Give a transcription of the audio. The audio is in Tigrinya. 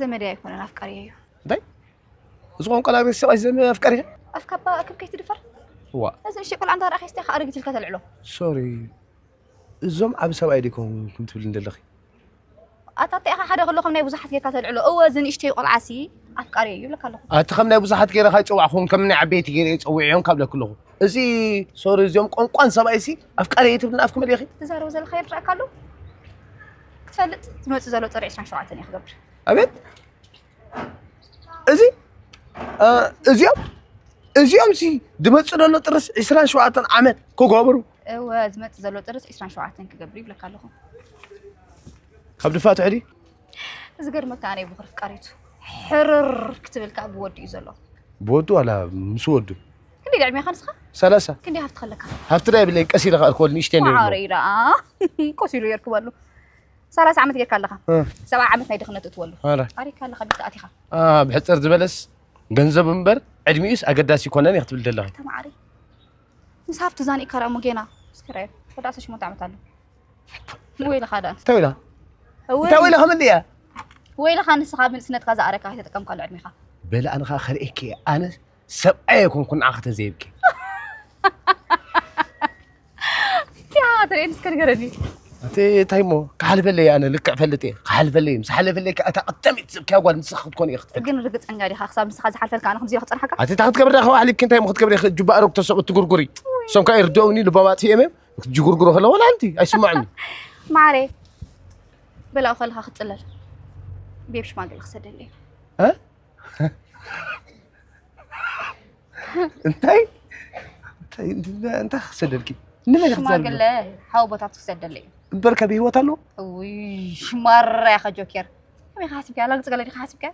ዘመደይ ኣይኮነን፣ ኣፍቃሪየ እዩ። እንታይ? እዚ ቋንቋ ላግሬስ ሰብኣይ ዘመ ኣፍቃሪ? ኣፍካባ ኣክብ ከይትድፈር። ዋ እዚ ንእሽተይ ቆልዓ እንዳ ረኣኻ ስተይ ከኣ ኣረጊት ኢልካ ተልዕሎ። ሶሪ። እዞም ዓብ ሰብኣይ ዲኮም ክም ትብል እንደለኺ? ኣታ እንታይ ኢኻ ሓደ ከሎ ከም ናይ ብዙሓት ጌርካ ተልዕሎ። እወ እዚ ንእሽተይ ቆልዓሲ ኣፍቃሪየ እዩ ይብለካ ኣለኹ። ኣቲ ከም ናይ ብዙሓት ገይረ ካይፀዋዕኹም ከም ናይ ዓበይቲ ገይረ ይፀውዕዮም ካብ ለክለኹ። እዚ ሶሪ እዚኦም ቋንቋን ሰብኣይሲ ኣፍቃሪ ትብል ናፍኩም መሊኺ? ትዛረብ ዘለኻ ይርዳእካ ኣሎ። ክትፈልጥ ዝመጽእ ዘሎ ጥሪ ዕስራን ሸውዓተን እየ ክገብር። ኣቤት እዚ እ፣ እዚኦም እዚኦም ሲ ድመጽእ ዘሎ ጥርስ ዕስራን ሸውዓተን ዓመት ክገብሩ እወ ዝመጽእ ዘሎ ጥርስ ዕስራን ሸውዓተን ክገብር ይብለካ ኣለኹ። ካብ ድፋ ትሕዲ እዚ ገርመካ ኣነ ብኽር ፍቃሪቱ ሕርር ክትብል ከዓ ብወዱ እዩ ዘሎ። ብወዱ ዋላ ምስ ወዱ ክንደይ ዕድሜኻ ንስኻ? ሰላሳ ክንደይ ሃፍቲ ከለካ? ሃፍቲ ዳ የብለይ ቀስ ኢለ ከኣልኮል ንእሽተን ማዕረ ኢዳ ቆሲሉ የርክበሉ። ሰላሳ ዓመት ጌርካ ኣለኻ። እ። ሰብዓ ዓመት ናይ ድኽነት እትወሉ። ኣረ ኣሪካ ኣለኻ ቤት ኣቲኻ። ብሕፅር ዝበለስ ገንዘብ እምበር ዕድሚኡስ ኣገዳሲ ይኮነን እየ ክትብል ዘለኺ። ተማዓሪ ምስ ሃፍቱ ዛኒእካ ዳሞ ጌና እስከራዮ ወደ ዓሰርተ ሸሞንተ ዓመት ኣሎ። ወይልኻ ዳ እንታይ ኢላ እንታይ ኢላ ከምልያ ወይልኻ ንስኻ ብንእስነትካ ዝኣረካ ከይተጠቀምካሉ ዕድሜኻ። በለ ኣነ ከዓ ከርእየኪ እየ ኣነ ሰብኣይ ኣይኮንኩን ንዓኺ ተዘይብኪ ያ ትርእየኒ እስከ ንገረኒ። እቲ እንታይ እሞ ክሓልፈለይ ኣነ ልክዕ ፈልጥ እየ ክሓልፈለይ ምስ ሓለፈለይ ከዓ እታ ቀዳመይቲ ዝብክያ ጓል ንስኻ ክትኮን እየ ክትፈልጥ ግን ርግፀኛ ዲኻ ክሳብ ንስኻ ዝሓልፈልካ ኣነ ከምዚ ኢለ ክፀንሓካ? ኣቲ እታ ክትገብር ዳኸ ዋሕሊኪ እንታይ እሞ ክትገብሪ ጁባ ኣረግ ተሰቑ ትጉርጉሪ እሶም ከዓ ይርደውኒ ልቦም ኣጥፊኦም እዮም ክትጅጉርጉሩ ከለዉ ዋላ ኣንቲ ኣይስማዑኒ ማዕረ በላኡ ከለኻ ክትፅለል ቤብ ሽማግለ ክሰደለይ እ? እንታይ እንታይ እንታይ ክሰደልኪ ንመን ክትዛርቢ ሽማግለ ሓው ቦታት ክሰደለይ እዩ። እምበርከ ብህይወት ኣለዎ ውይ ማራ ኢኻ ጆኬር ከመይ ሓሲብካ ላግፂ ገለ ዲኻ ሓሲብካ